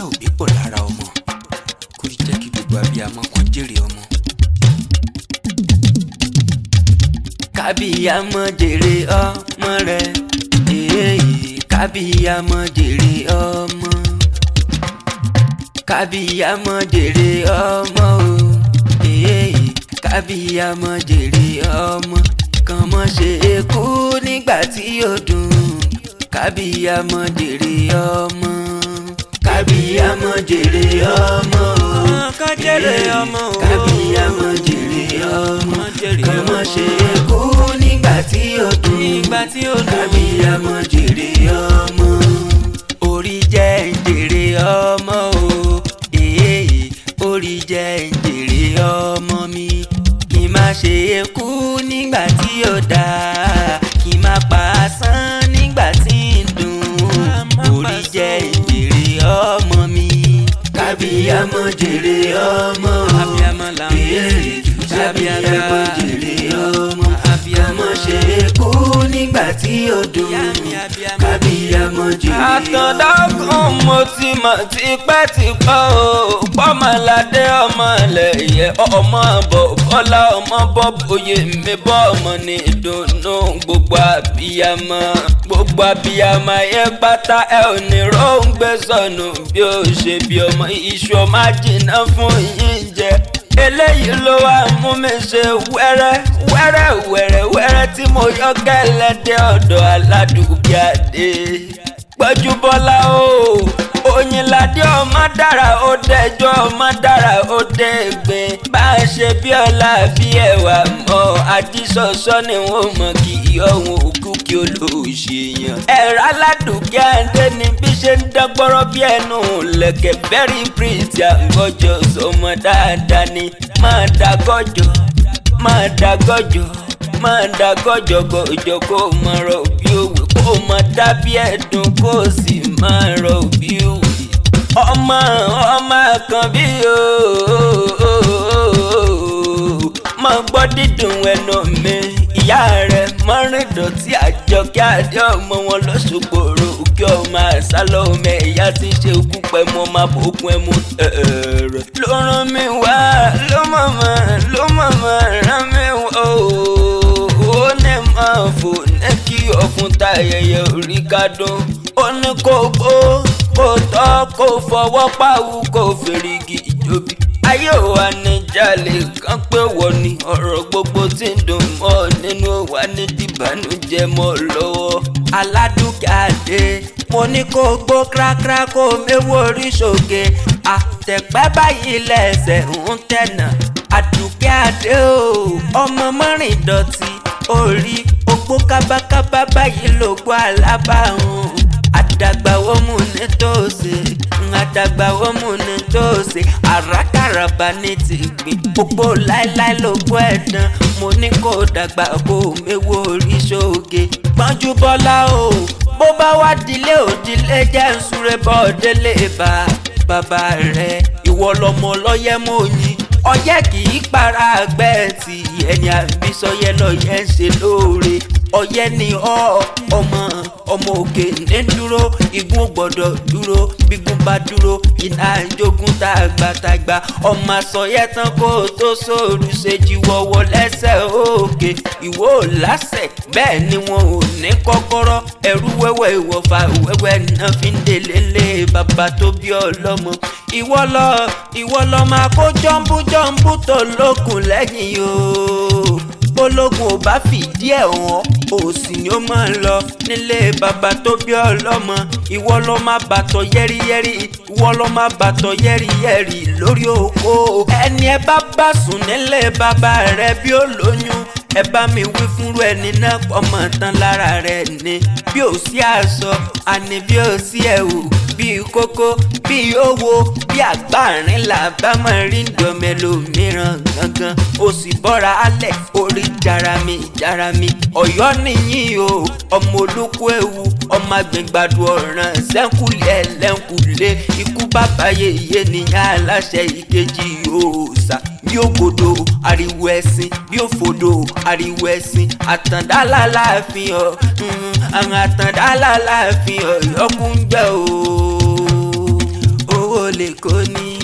Iṣẹ́ òbí pọ̀ lára ọmọ, kó jẹ́ kí gbogbo abiyamọ kan jèrè ọmọ. Kábíyamọ jèrè ọmọ rẹ̀, èyí kábíyamọ jèrè ọmọ. Kábíyamọ jèrè ọmọ o, èyí kábíyamọ jèrè ọmọ. Kàn mọ́ ṣe é kú nígbà tí ó dùn. Kábíyamọ jèrè ọmọ. Kábíyamọ jèrè ọmọ o, Ká jèrè ọmọ o. Kábíyamọ jèrè ọmọ. Kàn jèrè Kàn mọ́ ọmọ. ṣe é kú nígbà tí ó dùn. Nígbà tí ó dùn. Kábíyamọ jèrè ọmọ. Orí jẹ́ ń jèrè ọmọ o, èyí orí jẹ́ ń jèrè ọmọ mi. Kí n má ṣe é kú nígbà tí ó dáa, kí n má pa á sán nígbà tí ń dùn. Orí jẹ́ ń jèrè ọmọ mi. Kábíyamọ jèrè ọmọ o, Abiyamọ là ń èyí kábíyamọ jèrè ọmọ. Abiyamọ. Kàn mọ́ ṣe é kú nígbà tí ó dùn. Ìyá mi abiyamọ. Kábíyamọ jèrè ọmọ. Àtọ̀dágún mo ti mọ̀ tipẹ́tipẹ́ o, pọ́mọládé ọmọ ẹlẹ́yẹ ọmọ bọ̀ bọ́lá ọmọ bọ́ bóyè mi bọ́ ọmọ ní ìdùnnú gbogbo abiyamọ. Gbogbo abiyamọ ayé pátá, ẹ ò ní róńgbé sọnù bí ó ṣe bí ọmọ, iṣu ọmọ àjìnà fún yín jẹ. Eléyìí ló wá mú mi ṣe wẹ́rẹ́ wẹ́rẹ́ wẹ́rẹ́ wẹ́rẹ́ tí mo yọ kẹ́lẹ́dẹ́ ọ̀dọ̀ aládùúgbò Gbọ́njúbọ́lá o. Òyìnládé ọmọ dára ó dẹjọ́, ọmọ dára ó dẹ́gbẹ́. Bá a ṣe bí ọlá bí ẹwà mọ́ àjíṣọṣọ́ ni wọ́n mọ̀ kí ọ̀hún òkú kí olóòṣèyàn. Ẹ̀rọ aládùúgbò ẹ̀ńdẹ́ ni bí ṣe ń dángbọ́rọ́ bí ẹnu lẹ̀kẹ̀, very pretty àgọ́jọ sọmọ dáadáa ni. Máa dàgọ́jọ, máa dàgọ́jọ, máa da gọ́jọ̀gọ́jọ̀, kó máa rọ̀ bí òwe, kó máa dábí ẹ̀dùn, kó sì máa rọ̀ bí òwe. Ọmọ ọmọ kan bí o máa gbọ́ dídùn ẹnu mi. Ìyá rẹ̀ mọ́rin dọ̀tí Àjọkẹ́ Àdé, ọmọ wọn lọ́sọ̀gbòrò kí ọmọ àṣálọ́ ọmọ ìyá tí ń ṣe ikú pẹ́ mọ́ máa bókun ẹmu ẹ̀rẹ̀. Ló rán mi wá, ló mọ̀mọ́, ló mọ̀mọ́ rán mi wá o. Ó ní máa fò ní kí ọ̀fun ta ayẹyẹ orí kádùn. Ó ní kó gbó, kó tọ́, kó fọwọ́ pàwù, kó fèrègì ìjòbi. Ayé wa ní jalè kan pé wọ́n ní ọ̀rọ̀ gbogbo tí ń dùn mọ́ nínú wa ní dìbànújẹ́ mọ́ lọ́wọ́. Aládùúgbàdé, mo ní kó gbó kíákíá, kó méwó orí ṣòge àtẹ̀pẹ́ báyìí lẹ́sẹ̀ ń tẹ̀nà. Àdùkẹ́ o, ọmọ mọ́rin dọ̀tí orí ogbó kábákábá báyìí ló gbọ́ alábàáhùn. Àdàgbàwọ́ mú ní tòsí, àdàgbàwọ́ mú ní tòsí, àràkàràbà ní ti gbìn gbogbo láéláé ló gbọ́ ẹ̀dán. Mo ní kó dàgbà, kó méwó orí ṣoge. Gbọ́njú bọ́lá o, bó bá wá dilé òdílé jẹ́ ń súré bọ́ délé bá bàbá rẹ̀. Ìwọ lọmọ lọ́yẹ́ mọ́ yín, ọyẹ́ kì í para àgbẹ̀ tí ẹni àbísọyẹ lọ́yẹ́ ń ṣe lóore. Ọyẹ́ ni ọ ọmọ ọmọ òkè ní dúró, igun ò gbọ́dọ̀ dúró, bígun bá dúró iná jogun tàgbàtàgbà. Ọmọ àsọyẹ tán kó o tó sóòrù ṣe jíwọ́wọ́ lẹ́sẹ̀ òkè. Ìwọ ò lásẹ̀, bẹ́ẹ̀ ni wọn ò ní kọ́kọ́rọ́. Ẹrú wẹ́wẹ́, ìwọ̀fà wẹ́wẹ́ náà fi ń délé lé bàbá tó bí ọlọ́mọ. Ìwọ lọ, ìwọ lọ máa kó jọ́ǹbù jọ́ǹbù tó lókun lẹ́yìn o. Bólógun ò bá fìdí ẹ̀ hàn, òsì ni ó máa ń lọ nílé bàbá tó bí ọlọ́mọ. Ìwọ ló máa bàtọ̀ yẹ́rìyẹ́rì, ìwọ ló máa bàtọ̀ yẹ́rìyẹ́rì lórí oko. Ẹni ẹ bá bá sùn nílé bàbá rẹ bí ó lóyún, ẹ bá mi wí fúnrú ẹni náà pọmọ tán lára rẹ ni. Bí ò sí aṣọ, àní bí ò sí ẹ̀wù, bí kókó bí owó bí àgbáàrín là bá máa rí ndọ̀mẹ́lòmíràn gangan. Ó sì bọ́ra alẹ̀ orí jarami jarami. Ọ̀yọ́ nìyí o, ọmọ olóko ewu, ọmọ agbègbàdo ọ̀ràn sẹ́ńkùlé ẹlẹ́ńkùlé. Ikú bàbá yèyé nìyá aláṣẹ ìkejì òòṣà. Bí ògbòdo ariwo ẹ̀sìn, bí òfòdò ariwo ẹ̀sìn. Àtàndá láàfin ọ, àwọn àtàndá láàfin ọ yọkùn gbẹ o. Owó Èkó ní.